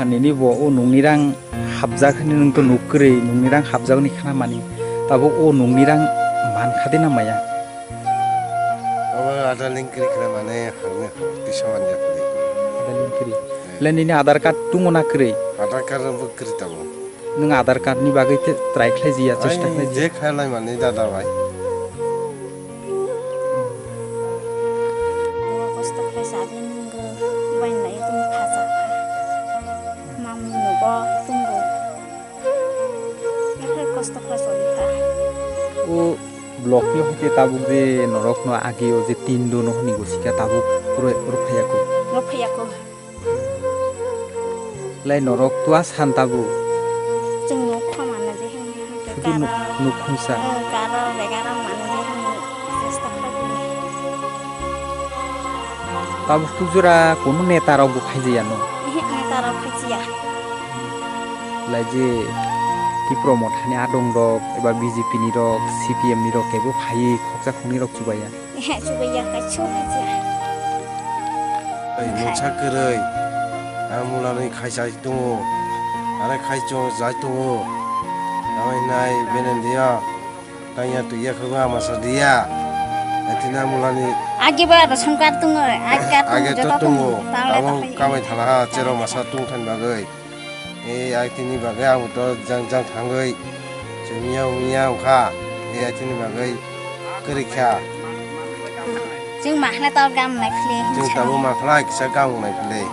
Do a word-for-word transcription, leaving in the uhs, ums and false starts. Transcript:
Nini bo o nungni rang hapjak hwnwi nwng to nuk kwrwi, nungni rang hapjakni khna mani. Tabuk o nungni rang man kha de na maya? Obo ada link kwrwi khna mane harni tisa manja kwrwi. Ada link kwrwi. Eh. Le nini Aadhaar card tungo na kwrwi? Aadhaar card bo kwrwi tabuk. Nwng Aadhaar card ni bagwi te try khlai jiya, chesta khlai jiya? Je khlai lai mani dada bai. Kosto khlai sa de nwng bai lai tong pha sa. Mam nugo tong. Kosto khlai sa de pha. O block ni hoite tabuk je norok no agi o je tin do no hini go sika tabuk pura pura phaya ko. No phaya ko. Lai norok tua san tabuk. Chwng nuk kha mano je hwnwi hwnwi. Sudu nuk, karo, nuk khungsa. Eh, karo begaro mano je hwnwi chesta khlai. Tabuk tu jora kunu neta rok bo khai jaya no. Ehe, neta rok khai jaya. Lai je Tipra Motha ni adong rok eba B J P ni rok, C P M ni rok kebo phaiwi khoksa khoknwi rok chubaya. Ehe, chubaiya, kaisa khaisa. Ai, mungsa kwrwi. Ang mulani khai chai tongo. Are khai cho jai tongo. Tamai nai benen dia. Tanya tuya khaba masa dia. Atina mulani. Age ba ration card tongo, age card tongo, age to joto tongo. Tongo. Tamo kamai thala ha, chero masa tong than bagwi. E, aitini bagwi ang to jang jang thangwi chwngya wngya wngkha. E, aitini bagwi kwrwi kha. Chwng mahla tor gam nai phile. Chwng tabuk mahla kisa gam nai phile.